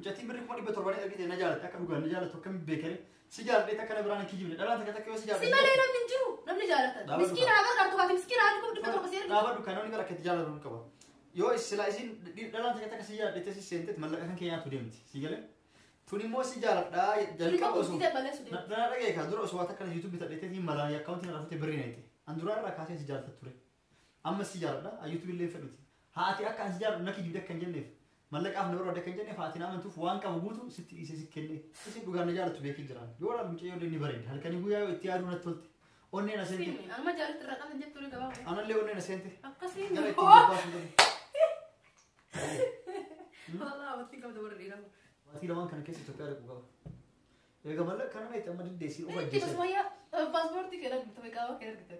Mucattiin birrii 700,000 ergite na jaalatte akka dhugaan na jaalattu akkamitti beekanii si jaaladhe takka na biraan hin kijibne dhalaan takka takka yoo si Si jaaladhe. malee namni hin jiru namni jaalata. Miskiina haa gargaartu kaati miskiina haa 700,000 si ergite. Dhaabadhu kan namni bara akka itti jaalatu qaba. Yoo sila isin dhalaan takka takka si jaaladhe si seenteet mallaqa kan kee nyaatu deemti si galee. Tun immoo si jaaladhaa jalqaba osoo. Balleessu deemti. Na dhagee kaa dura osoo waa takka YouTube bitadheetii malaan akkaawuntii na rafute birrii na itti. An duraa irraa kaasee si jaalata ture. Amma si jaaladha YouTube illee fedhuti. Haati akka an si jaaladhu na kijibde akka hin jenneef mallaqaaf na barbaadde akka hin jenneef haati na amantuuf waan qabu guutu sitti dhiisee si kenne. Isin dhugaan na jaalattu beekee jiraan. Yoo laal mucayyoo illee ni bareeda. Halkanii guyyaa yoo itti yaaduu natti tolte. Onnee na seente. Siimi anuma jaalatti irraa qabdan jettu ni gabaabaa. Anallee onnee na seente. Akkasii. Gara ittiin bobbaasu hin qabu. Walaa watti qabda warra dhiiraa. Maatii lamaan kana keessa Itoophiyaa dhaquu qaba. Egaa mallaqa kana na itti amma diddeessii of Itti ajjeesan. basmayyaa paaspoortii kee argite qaama kee argite.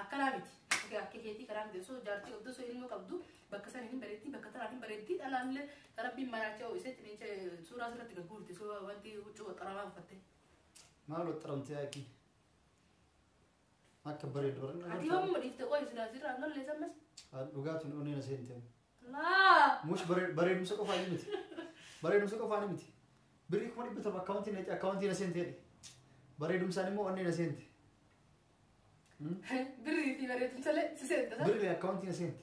Akkanaa miti. Egaa akka keetii karaa miti osoo jaartii qabdu osoo ilmoo qabdu bakka sana hin bareetti bakka tanaan hin bareetti dhalaallee rabbiin maraachee ho'isee ciniincha suuraa asirratti gagguurti osoo wanti huccuu waxxaramaa uffatte. Maal waxxaramtee haaqi? Akka bareedu bareedu. Ati yoomuma dhiifte qoyi silaa sirraa lollee sammas. Dhugaatuun onnee na seente. Laa. Mush bareedumsa qofaa ni miti. Bareedumsa qofaa ni miti. Birrii 700,000 akkaawuntii na akkaawuntii na seente jedhe. Bareedumsaan immoo onnee na seente. Birrii fi bareedumsalee si seente. Birrii akkaawuntii na seente.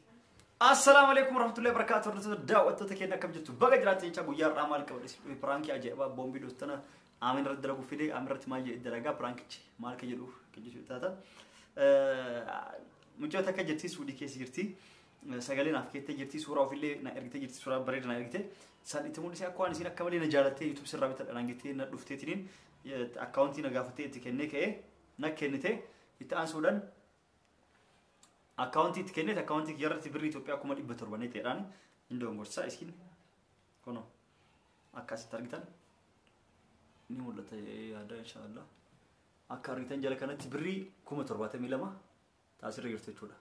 Assalaamu alaikum warahmatullahi wabarakatuh. Hordoftoota daawwattoota keenya akkam jirtu? Baga jiraatte jecha guyyaa har'aa maal qabadhe si dhufe piraankii ajaa'ibaa boombii doostana Aamin irratti dalagu fide Aamin irratti maal jedhe dalagaa piraankichi maal ka jedhu kan jedhu taata. Mucaa takka jirti suudii keessa jirti. Sagalee naaf keettee jirti suuraa ofiillee na ergitee jirti suuraa bareeda na ergite. San itti mul'isee akka waan isiin akka malee na jaalattee YouTube sirraa bitadha naan jettee na dhufteetiniin akkaawuntii na gaafattee itti kennee ka'ee na kennite itti aansuudhaan akkaawuntii itti kenneet akkaawuntii kiyyarratti birrii Itoophiyaa 700,000 ni ta'edhaan hin dogongorsaa isiin kunoo akka asitti argitan ni mul'ata yaada inshaallah akka argitan jala kanatti birrii 72,000 taasirra jirtu jechuudha.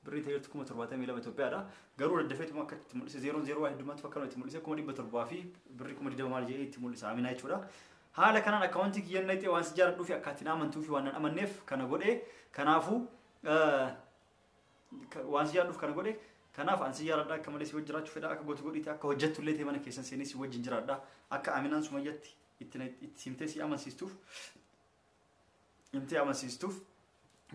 Birrii ta'e 72,000 Itoophiyaadha. Garuu daddafeetuma akka itti mul'ise zeeroon zeeroo waa heddumaatti fakkaatu itti mul'ise 700,000 fi birrii 20,000 maal jedhee itti mul'isa Aminaa jechuudha. Haala kanaan akkaawuntii kiyyan naqxee waan si jaaladhuu fi akka ittiin amantuu fi waan nan amanneef kana godhee kanaafuu waan si jaaladhuuf kana godhe kanaaf an si jaaladha akka malee si wajjin jiraachuu fedha akka gootu godhiite akka hojjettu illee ta'e mana keessan seenee si wajjin jiraadha akka Aminaan Sumayyatti itti himtee si amansiistuuf himtee amansiistuuf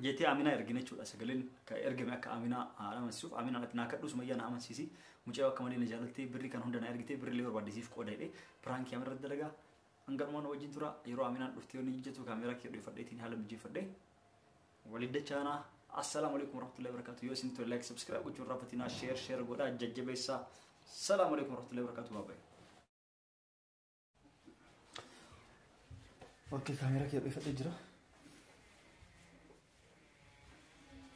jettee Aminaa ergine jechuudha. Sagaleen kan ergame akka Aminaa amansiisuuf Aminaan ati naa kadhu Sumayyaa na amansiisi mucayyoo akka malee na jaalattee birrii kan hunda na ergitee birrii illee barbaadisiif qooda jedhee piraankii Aminaa irratti dalagaa hanga dhumaan wajjin tura yeroo Aminaan dhuftee yoo jettu kaameeraa kee dhoofadheetiin haala mijeeffadhee waliin dachaanaa. Assalaamu alaikum warahmatullahi wabarakatuh. Yoo isin tole like subscribe gochuun raafatinaa share share godhaa jajjabeessaa. Assalaamu alaikum warahmatullahi wabarakatuh. Bye bye. Okay, kaameeraa kee dhoofadhee jira.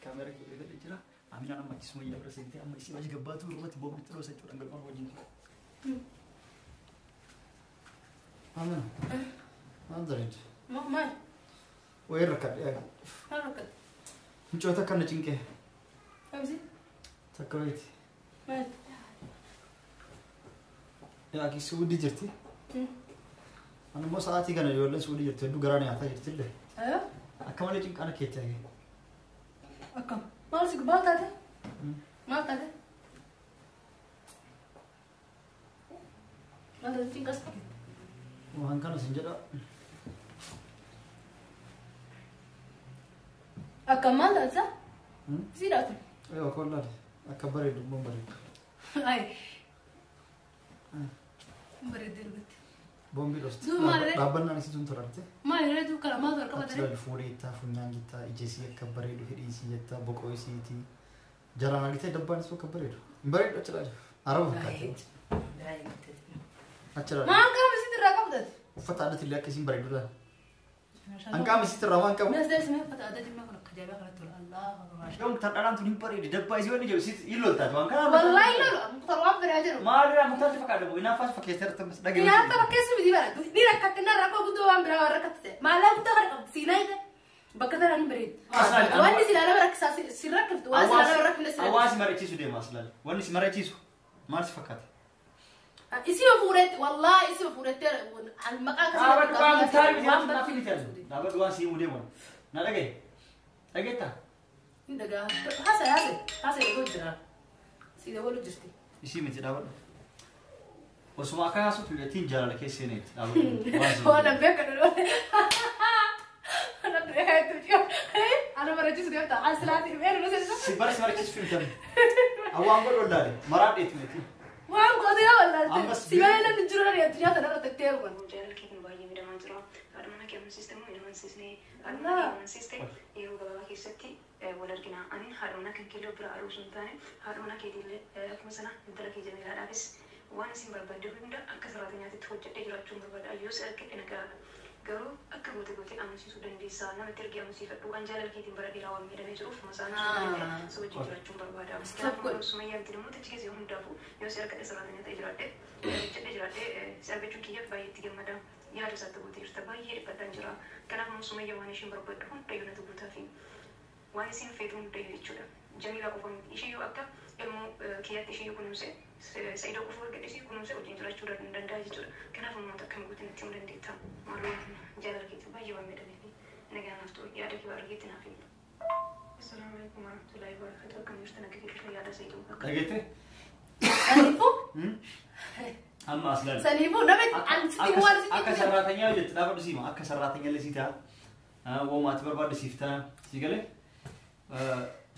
Kaameeraa kee dhoofadhee jira. Aminaan amma achi Sumayyaa bira seentee amma isii achi gabbaatu irratti boombi xiroo jechuudha galmaan wajjin tura. Amina. Maal bareeda? Maal? Wayii rakkadhe. Maal rakkate? Mucoo takka na cinqee. Kamsi? Takka wayiiti. Maal? Yaa akii suudii jirti. Ani immoo sa'aatii kana ijoolleen suudii jirti hedduu garaa nyaataa jirti illee. Akka malee cinqaana keetti hagee. Akkam? Maal si maal taate? Maal taate? Maal taate cinqas? Waan kana sin jedha. Akkam maal taate sa? Si dhaate? Eewa kollaale akka bareedu immoo bareedu. Ay. Bareeddee dhugatti. Boombii dhosti. Duuba maal ree? Dhaabbannaan isitu turarte. Maal ree duuba kana maaltu harka Achi bataree? laali fuudhee jettaa funyaan jettaa ija isii akka bareedu hidhii isii jettaa boqoo isiitii. Jalaan argitee dabbaan isii akka bareedu. Hin bareedu achi laali. Araba fakkaate. Achi laali. Maal qaama isitti irraa qabdati? Uffata aadaatti illee akka isiin bareedu laali. An qaama isitti irraa waan qabu. Nas deessi uffata aadaa jimmaa kun akka ajaa'ibaa kanatti tola. Allahu akbar. Yoom tan dhalaan tun hin bareedi dabbaa isii wanni jedhu sitti hin loltaati waan kanaa. Wallaahi lolu muktar waan biraa jedhu. Maalirraa muktaarti fakkaata moo inaaffaas fakkeessee irratti ammas dhagee. Nyaata fakkeessu miti bara. Ni rakkatte na rakkoo guddoo waan biraa waan rakkatte. Maalaa guddaa kana qabdi siinaa ija. Bakka tanaan hin bareeddi. Wanni silaa nama rakkisaa si rakkiftu waan silaa nama rakkifne si rakkiftu. Hawaasi mari'achiisu deema as laali. Wanni si mari'achiisu maal si fakkaata? Isii fuudhetti wallaahi isii fuudhetti maqaa akkasii. Dhaabadhu waan muktaari miti waan naaf miti ati. Dhaabadhu waan si himuu deemu. Na dhagaye. Dhageettaa? Hin dhagaa. Haasa haasa haasa eeguu jira. Si dabalu jirti. Isii miti dhaabadhu. Osuma akka haasoftu hidhatiin jaalala keessa seeneeti. Waan an beekan dha. Ana du'e hedduu jiru. Ana marachiisu deemta. An silaati dhufee nu seensa. Si bara si marachiisu filamte. Awwaan godhu wallaale maraa dheetu miti. Waan goote yoo wallaalte. Ammas Si malee namni jiru na addunyaa tana irratti itti heeruman. Jaalala kee kun baay'ee miidhamaa jira. Haadha manaa kee amansiiste moo hin amansiisne? Haadha manaa kee amansiiste yeroo gabaabaa keessatti wal argina. Ani haadha manaa kan keelloo bira aruusu hin taane haadha manaa keetiillee akkuma sana intala kee Jamiilaadhaafis waan isin barbaadde hunda akka saraatinyaatitti hojjedhee jiraachuun barbaada. Yoo si argadhe nagaadha. Garuu akka goote goote amansiisuu dandeessaa. Namatti ergee amansiifadhu. Waan jaalala keetiin bara dheeraa waan miidhamee jiruuf masaan si wajjin jiraachuun barbaada. Stop godhu. Sumayyaa miti namoota achi keessa hundaafuu yoo si argadhe saraatinyaa ta'e jiraadhe hojjedhee jiraadhe si argachuu kiyyaaf baay'ee itti gammada. Yaada isaatti guutee jirta baay'ee dhiphadhaan jira. Kanaaf immoo Sumayyaa waan isheen barbaaddu hundayyuu natti guutaa fi waan isheen feetu hundayyuu jechuudha. Jamiilaa qofa miti ishee yoo akka ilmoo kiyyaatti ishee yoo kunuunse Sa'idoo qofa argadhe ishee kunuunse wajjin jiraachuu danda'a jechuudha. Kanaaf immoo akkam goote natti himuu dandeetta. Maaloo jaalala keetiin baay'ee waan miidhameef nagaa naaf ta'u yaada kee argeetti naaf himi. Assalaamu alaikum warahmatullahi wabarakatuh. Akkam jirtu nagaa keessan yaada Sa'idoo akka Dhageette? Saniifuu Amma as laali. saniifuu namni an sitti waan sitti Akka saraatanyaa hojjette dhaabadhu siima. Akka saraatanyaa illee sii ta'a. Woomaatti barbaadde siif ta'a. Si galee?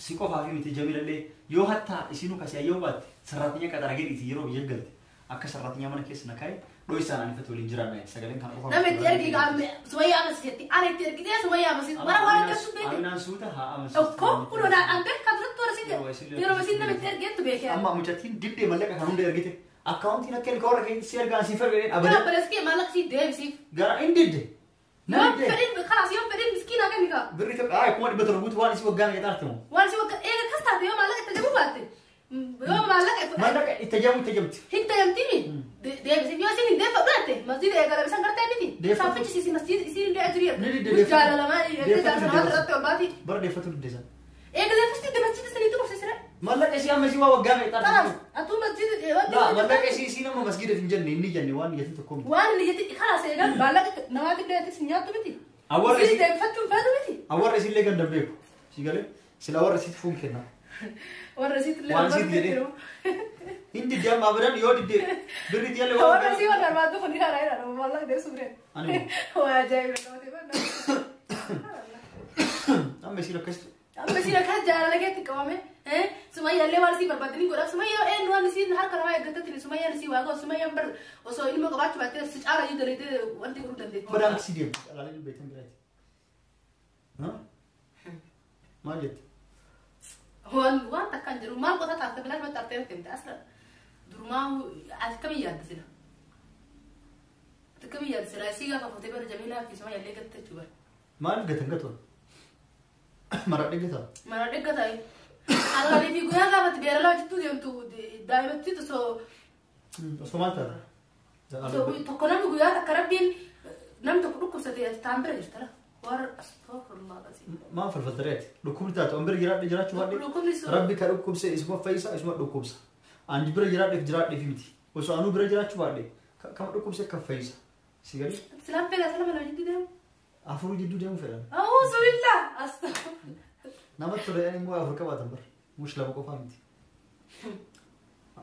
Si qofaa fi miti Jamiilallee yoo hattaa isinuu kasii ayyoo baatte saraatanyaa qaxara gedhiiti yeroo biyya galte akka saraatanyaa mana keessa na kaa'e dhoo isaan anifatu waliin jiraanna sagaleen kan qofa. Namni itti ergi qaamne Sumayyaa amansiisetti. Ana itti ergitee Sumayyaa amansiisu. Bara waan akkasuu beekte. Aminaan suuta haa amansiistu. Tokko kun an beekaa duratti toora siin jedhe. Yeroo isin namni itti ergeettu beekee. Amma mucattiin diddee mallaqa kan hunda ergite akkaawuntiin akka ilka warra keenya si ergaan si fedheen Gara abada baleeskee maallaqa sii deebisiif. gara hin didde. Yoo Nan didde. fedhin kalaas yoo fedhin miskiinaa kenni kaa. Birri tokko haa 700,000 guutuu waan isii waggaa meeqa xaarte moo? Waan si waggaa eega kas taate yoo maallaqa itti jabuu baatte. Yoo maallaqa Mallaqa itti jamu itti jamti. hin tajamtini deebisiif yoo isin hin deeffadhu jette masjiida eegala bisan gartee miti. Deeffatu. Saaffichisiisi masjiida isiin hin dee'a Ni didde jiru. deeffatu. Jaalalamaa eegdee Deeffatu jaalalamaa didde. irratti ol baati. Bara deeffatu didde san. Eega deeffasti masjiida saniitu qubsiisire. Mallaqa isii amma isii waa waggaa meeqa Kalaas xaarte? atuu masjiida wanti Laa mallaqa isii isii nama masgiidaaf hin jenne inni jenne waan jette tokko miti. waan inni jetti kalaas eegan maallaqa namaatti illee si nyaattu miti. Awwarra Isiin isii deebifachuun feetu miti. awwarra isii illee ganda beeku. Si galee sila warra isiitti fuun kenna. Warra isiitti illee Waan isiitti jedhee. Hin didde amma abadan yoo didde birri tiyyalle waan Warra isii waan barbaaddu kun karaa jedha maallaqa deessu bireen. Ani Waa ajaa'iba namatti banna. amma isiin akkasitti Amma isiin akkas jaalala keetti qabame Sumayyaallee waan isii barbaadanii godhaaf Sumayyaa eenyu waan isiin harka namaa eeggatatti Sumayyaan isii waa godhu Sumayyaan bar osoo ilma qabaachuu baattee si caala iyyuu daleetee wanti godhuu dandeetti. Badaan si deemu alaaleen beektan biraati. Maal jette? Waan waan takka hin jiru maal qota taate bilaash maxxartee natti himte asla durumaa ati kamii yaadda sila? Ati kamii yaadda sila isii gaafa fuutee bara Jamiilaa fi Sumayyaallee gatte jechuu bara. Maaliif gatan gatoon? Maradhee gataa? Mana dhegga ta'e. Alaalii fi guyyaa gaafatti beeralaa hojjettuu deemtu daa'imatti osoo Osoo maal taata? Tokko namni guyyaa takka rabbiin namni tokko dhukkubsate taan bira jirta la. Warra astaghfirullah alazim. Maal falfaltareeti? Dhukkubni taatu an bira jiraadhe jiraachuu baadhe. Dhukkubni sun Rabbi ka dhukkubse isuma fayyisa isuma dhukkubsa. An bira jiraadheef jiraadheef miti. Osoo anuu bira jiraachuu baadhe kama dhukkubse akka fayyisa. Si galee silaan fedha salama lama jidduu deemu. Afur jidduu deemu fedhan. A'uuzu billah astaghfirullah. Namatti tola jedhanii immoo afur qabaatan bara. Mush lama qofaa miti.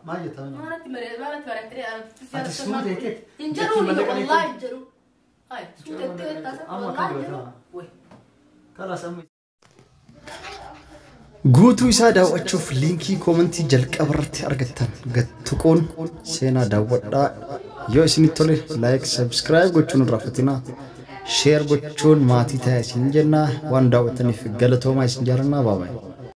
Maal jettaa? Maalatti maree maalatti mareettee Ati suuta jettee? Hin jedhu wallahi hin jedhu. Hai suuta jettee taasa Amma wallahi hin kan jedhu. godhata. Wai. Kalaas amma. Guutuu isaa daawwachuuf liinkii koomentii jalqaba irratti argattan gattuquun seenaa daawwadhaa. Yoo isinitti tole laayik sabskiraayib gochuun hin irraanfatinaa. Sheer gochuun maatii ta'aa isin jenna. Waan daawwattaniif galatoomaa isin jaalannaa baabaa.